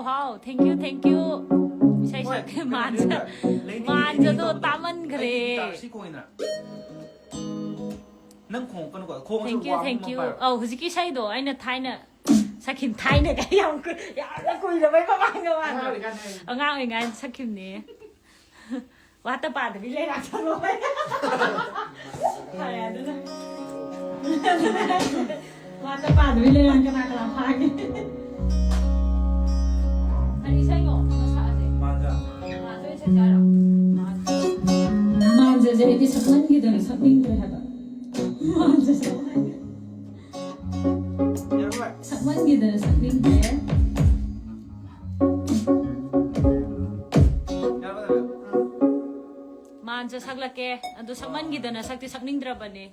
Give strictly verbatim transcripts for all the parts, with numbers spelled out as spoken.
Wow, thank you, thank you. ꯏꯁꯩ ꯍꯣꯏ, ꯁꯛꯀꯦ꯫ ꯀꯩꯅꯣ, ꯃꯥꯟꯖ-, ꯂꯦꯡꯗꯤ-, ꯃꯥꯟꯖꯗꯣ ꯂꯦꯡꯗꯤ ꯇꯧꯕꯗꯣ꯫ ꯇꯥꯃꯟꯈ꯭ꯔꯦ꯫ ꯑꯩ ꯒꯤꯇꯥꯔ ꯁꯤ ꯈꯣꯡꯉꯤꯅ꯫ ꯅꯪ ꯈꯣꯡꯉꯛꯀꯅꯨꯀꯣ꯫ ꯈꯣꯡꯉꯁꯨ Thank you, ꯋꯥ thank ꯑꯃ you꯫ ꯄꯥꯏꯔꯣ꯫ ꯑꯧ, ꯍꯧꯖꯤꯛꯀꯤ ꯏꯁꯩꯗꯣ ꯑꯩꯅ ꯊꯥꯏꯅ ꯁꯛꯈꯤꯕ, ꯊꯥꯏꯅ ꯀꯥꯏ ꯌꯥꯝ ꯀꯨꯏ-, ꯌꯥꯝꯅ ꯀꯨꯏꯔꯕꯩ ꯃꯃꯥꯡꯗ ꯃꯥꯜꯂꯦ꯫ ꯑꯉꯥꯡ ꯑꯣꯏꯔꯤꯀꯥꯟꯗ꯫ ꯑꯉꯥꯡ ꯑꯣꯏꯔꯤꯉꯥꯏꯗ ꯁꯛꯈꯤꯕꯅꯦ꯫ ꯋꯥꯇ ꯄꯥꯗꯕꯤ ꯂꯩꯔꯥꯛ ꯁꯛꯂꯣ꯫ ꯐꯔꯦ ꯑꯗꯨꯅ꯫ ꯋꯥꯇ ꯄꯥꯗꯕꯤ ꯂꯩꯔꯥꯛ ꯀꯅꯥ ꯀꯅꯥ ꯐꯥꯒꯦ? ꯀꯔꯤ ꯏꯁꯩꯅꯣ ꯅꯪꯅ ꯁꯛꯑꯁꯦ? ꯃꯥꯟꯖ꯫ ꯃꯥꯟꯖ ꯑꯣꯏꯅ ꯁꯛꯁꯦ ꯍꯥꯏꯔꯣ? ꯃꯥꯟꯖꯁꯦ ꯑꯩꯗꯤ ꯁꯛꯃꯟꯈꯤꯗꯅ ꯁꯛꯅꯤꯡꯗ꯭ꯔꯦ ꯍꯥꯏꯕ꯫ ꯃꯥꯟꯖꯁꯦ꯫ ꯌꯥꯔꯕꯣ? ꯁꯛꯃꯟꯈꯤꯗꯅ ꯁꯛꯅꯤꯡꯗ꯭ꯔꯦ꯫ ꯌꯥꯔꯕꯣ, ꯌꯥꯔꯕꯣ? ꯃꯥꯟꯖ ꯁꯛꯂꯛꯀꯦ꯫ ꯑꯗꯨ ꯁꯛꯃꯟꯈꯤꯗꯅ ꯁꯛꯇꯤ ꯁꯛꯅꯤꯡꯗ꯭ꯔꯕꯅꯦ꯫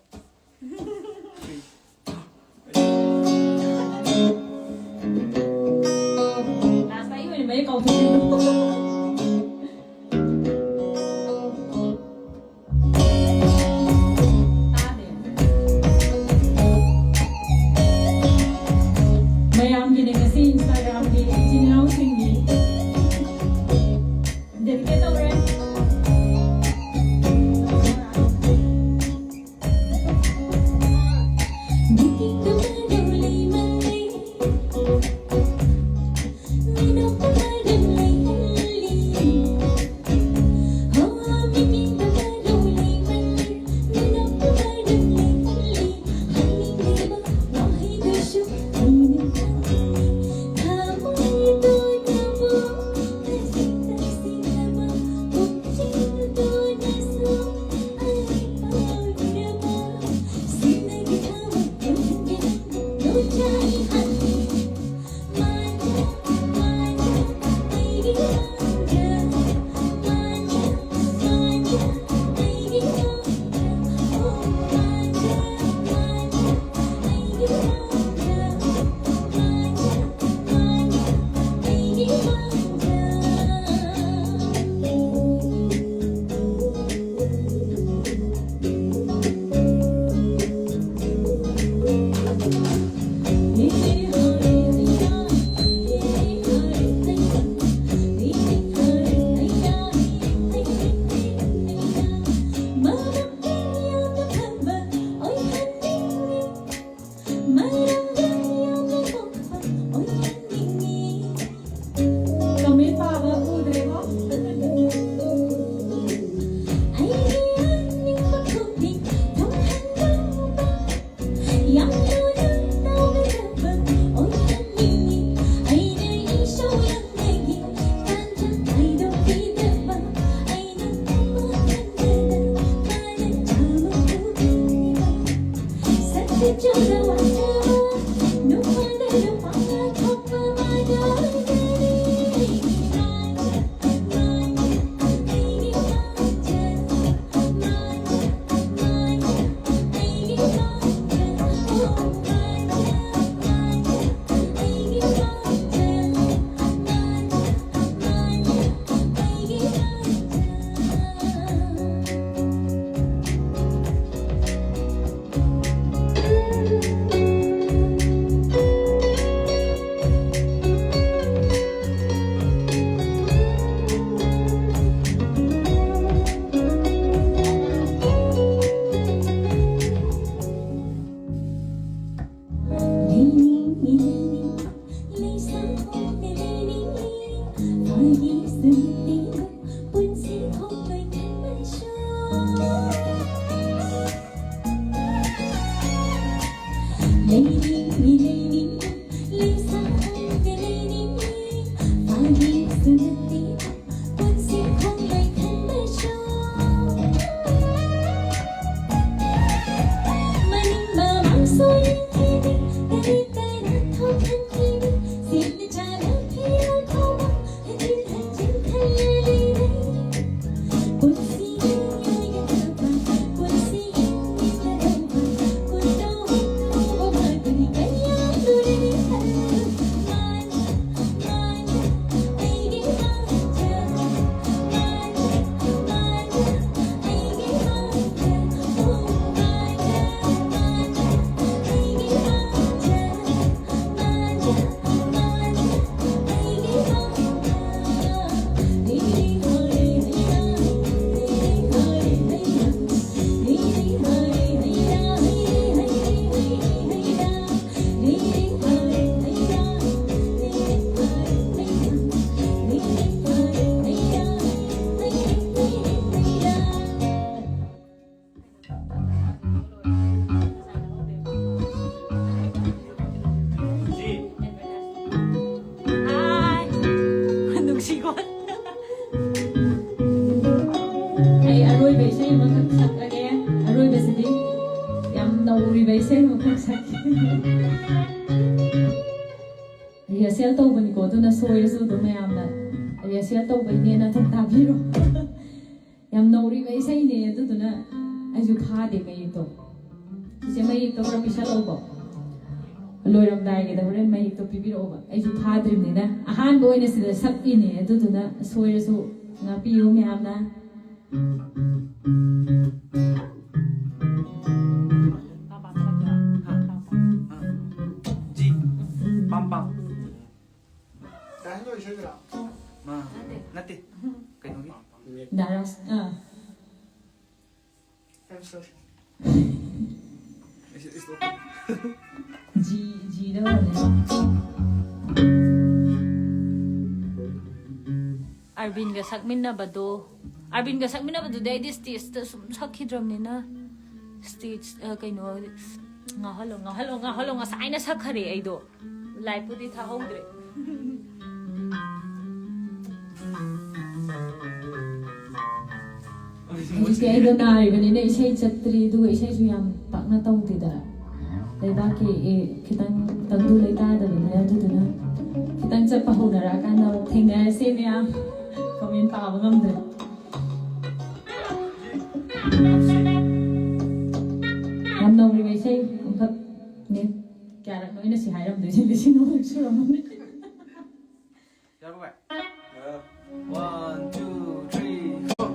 Last ꯑꯩ ꯑꯣꯏꯅ ꯃꯌꯦꯛ ꯀꯥꯎꯊꯣꯛꯈ꯭ꯔꯦ꯫ ꯇꯥꯗꯦ꯫ ꯃꯌꯥꯝꯒꯤꯅꯦ ꯉꯁꯤ Instagramꯒꯤ ꯏꯆꯤꯟ ꯏꯅꯥꯎꯁꯤꯡꯒꯤ꯫ Dedicate ꯇꯧꯔꯦ꯫ ꯄꯨꯟꯁꯤ ꯈꯣꯡꯂꯣꯏ ꯈꯟꯕꯁꯨ꯫ ꯂꯩꯅꯤꯡꯏ, ꯂꯩꯅꯤꯡꯏ, ꯂꯩꯁꯥ ꯍꯧꯕ ꯂꯩꯅꯤꯡꯏ꯫ ꯐꯥꯒꯤꯁꯨ ꯅꯠꯇꯦ, ꯄꯨꯟꯁꯤ ꯈꯣꯡꯂꯣꯏ ꯈꯟꯕꯁꯨ꯫ ꯃꯅꯤꯡ ꯃꯃꯥꯡꯁꯨ ꯌꯦꯡꯈꯤꯅꯤ, ꯀꯔꯤ ꯀꯔꯥ ꯊꯣꯛꯍꯟꯈꯤꯅꯤ꯫ ꯁꯦꯠꯅ ꯆꯥꯅ ꯐꯤꯔꯣꯜ ꯐꯥꯎꯕ ꯍꯟꯖꯤꯟ ꯍꯟꯖꯤꯟ ꯈꯜꯂ ꯂꯩꯔꯦ꯫ ꯄꯨꯟꯁꯤ ꯂꯣꯏꯒꯗꯕ, ꯄꯨꯟꯁꯤ ꯌꯦꯡꯒꯗꯕ, ꯀꯨꯟꯗꯣ ꯍꯨꯝꯗꯣ ꯃꯥꯄꯟ ꯀꯌꯥ ꯂꯣꯏꯔꯦ ꯈꯜꯂꯨ꯫ ꯃꯥꯅ, ꯃꯥꯅ, ꯑꯩꯒꯤ ꯃꯥꯅ, ꯃꯥꯅ, ꯃꯥꯅ, ꯑꯩꯒꯤ ꯃꯥꯅ, ꯑꯣ ꯃꯥꯅ, ꯃꯥꯅ, ꯑꯩꯒꯤ ꯃꯥꯅ꯫ ꯍꯥꯏ꯫ ꯅꯨꯡꯁꯤꯀꯣ꯫ ꯑꯩ ꯑꯔꯣꯏꯕ ꯏꯁꯩ ꯑꯃꯈꯛ ꯁꯛꯂꯒꯦ꯫ ꯑꯔꯣꯏꯕꯁꯤꯗꯤ ꯌꯥꯝ ꯅꯧꯔꯤꯕ ꯏꯁꯩ ꯑꯃꯈꯛ ꯁꯛꯀꯦ꯫ ꯔꯤꯍꯔꯁꯦꯜ ꯇꯧꯕꯅꯤꯀꯣ, ꯑꯗꯨꯅ ꯁꯣꯏꯔꯁꯨ ꯑꯗꯨꯝ ꯃꯌꯥꯝꯅ ꯔꯤꯍꯔꯁꯦꯜ ꯇꯧꯕꯩꯅꯦꯅ ꯑꯗꯨꯝ ꯇꯥꯕꯤꯔꯣ꯫ ꯌꯥꯝ ꯅꯧꯔꯤꯕ ꯏꯁꯩꯅꯦ, ꯑꯗꯨꯗꯨꯅ ꯑꯩꯁꯨ ꯐꯥꯗꯦ ꯃꯌꯦꯛꯇꯣ꯫ ꯆꯤꯆꯦ, ꯃꯌꯦꯛꯇꯣ ꯈꯔ ꯄꯤꯁꯜꯂꯛꯎꯀꯣ꯫ ꯂꯣꯏꯔꯝꯗꯥꯏꯒꯤꯗ ꯍꯣꯔꯦꯟ ꯃꯌꯦꯛꯇꯣ ꯄꯤꯕꯤꯔꯛꯑꯣꯕ꯫ ꯑꯩꯁꯨ ꯐꯥꯗ꯭ꯔꯤꯕꯅꯤꯅ ꯑꯍꯥꯟꯕ ꯑꯣꯏꯅ ꯁꯤꯗ ꯁꯛꯏꯅꯦ, ꯑꯗꯨꯗꯨꯅ ꯁꯣꯏꯔꯁꯨ ꯉꯥꯛꯄꯤꯌꯨ ꯃꯌꯥꯝꯅ꯫ ꯖꯤ꯫ ꯄꯥꯝ ꯄꯥꯝ꯫ ꯗꯥ ꯍꯦꯂꯣ ꯏꯁꯩꯗꯨꯔꯣ? ꯃꯥ-, ꯅꯠꯇꯦ꯫ ꯀꯩꯅꯣꯒꯤ? ꯗꯥ ꯔꯥꯁ-, ꯑꯥ꯫ I'm sorry. It's, it's okay. G, ꯖꯤꯗ ꯑꯣꯏꯔꯝꯅꯤ꯫ ꯑꯔꯕꯤꯟꯒ ꯁꯛꯃꯤꯟꯅꯕꯗꯣ, ꯑꯔꯕꯤꯟꯒ ꯁꯛꯃꯤꯟꯅꯕꯗꯨꯗꯤ ꯑꯩꯗꯤ ꯁ꯭ꯇꯦꯖꯇ ꯁꯨꯝ ꯁꯛꯈꯤꯗ꯭ꯔꯕꯅꯤꯅ, ꯁ꯭ꯇꯦꯖ, ꯑ, ꯀꯩꯅꯣ, ꯉꯥꯎꯍꯜꯂꯣ, ꯉꯥꯎꯍꯜꯂꯣ, ꯉꯥꯎꯍꯜꯂꯣ, ꯉꯁꯥꯏꯅ ꯁꯛꯈꯔꯦ ꯑꯩꯗꯣ꯫ ꯂꯥꯏꯞꯄꯨꯗꯤ ꯊꯥꯍꯧꯗ꯭ꯔꯦ꯫ ꯍꯧꯖꯤꯛꯇꯤ ꯑꯩꯗꯣ ꯅꯥꯔꯤꯕꯅꯤꯅ ꯏꯁꯩ ꯆꯠꯇ꯭ꯔꯤ, ꯑꯗꯨꯒ ꯏꯁꯩꯁꯨ ꯌꯥꯝ ꯄꯥꯛꯅ ꯇꯧꯗꯦꯗꯅ꯫ ꯂꯩꯕꯥꯛꯀꯤ, ꯑꯦ, ꯈꯤꯇꯪ ꯇꯪꯗꯨ ꯂꯩꯇꯥꯗꯕꯅꯤꯅ, ꯑꯗꯨꯗꯨꯅ ꯈꯤꯇꯪ ꯆꯠꯄ ꯍꯧꯅꯔꯛꯑꯀꯥꯟꯗ ꯑꯃꯨꯛ ꯊꯦꯡꯅꯔꯁꯦ ꯃꯌꯥꯝ꯫ ꯀꯃꯦꯟ ꯄꯥꯕ ꯉꯝꯗ꯭ꯔꯦ꯫ ꯌꯥꯝ ꯅꯧꯔꯤꯕ ꯏꯁꯩ ꯑꯃꯈꯛꯅꯦ꯫ ꯀꯌꯥꯔꯛꯅꯣ ꯑꯩꯅ ꯁꯤ ꯍꯥꯏꯔꯝꯗꯣꯏꯁꯦ? ꯂꯤꯁꯤꯡ ꯑꯃ ꯁꯨꯔꯝꯃꯅꯤ꯫ ꯌꯥꯔꯕꯣ ꯚꯥꯏ? One, two, three, four.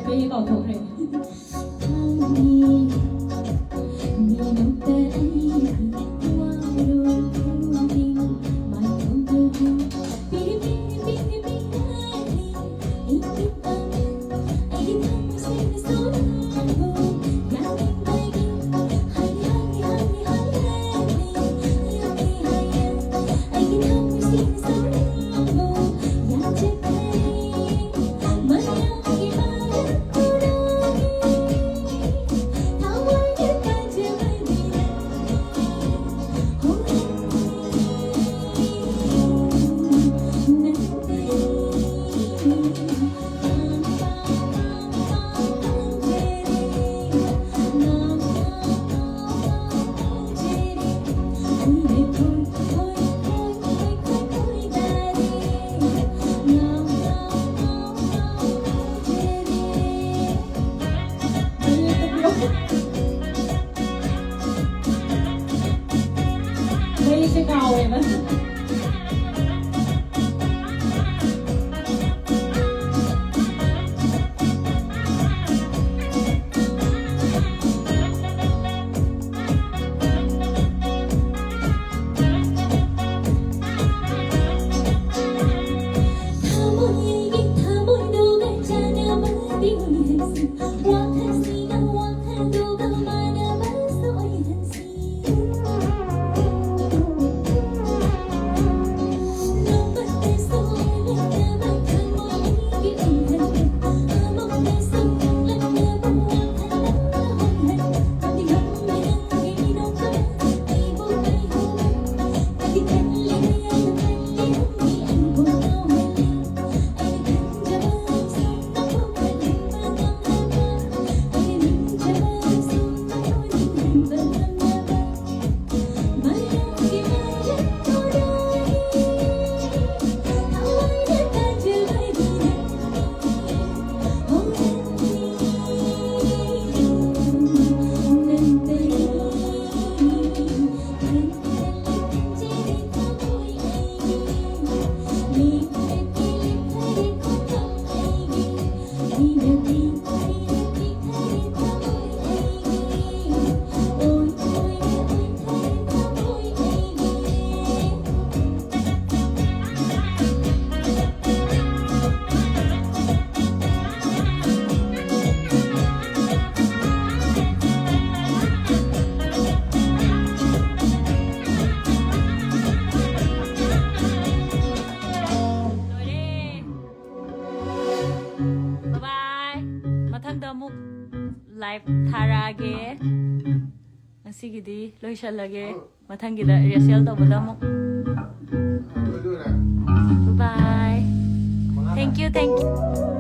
ꯑꯩ ꯀꯥꯎꯊꯣꯛꯈ꯭ꯔꯦ꯫ ꯃꯩꯁꯦ ꯀꯥꯎꯋꯦꯕ꯫ ꯂꯣꯏꯔꯦ꯫ ꯕꯥꯏ ꯕꯥꯏ꯫ ꯃꯊꯪꯗ ꯑꯃꯨꯛ ꯂꯥꯏꯚ ꯊꯥꯔꯛꯑꯒꯦ꯫ ꯉꯁꯤꯒꯤꯗꯤ ꯂꯣꯏꯁꯜꯂꯒꯦ꯫ ꯃꯊꯪꯒꯤꯗ ꯔꯤꯍꯔꯁꯦꯜ ꯇꯧꯕꯗ ꯑꯃꯨꯛ꯫ ꯕꯥꯏ ꯕꯥꯏ꯫ Thank you, thank you꯫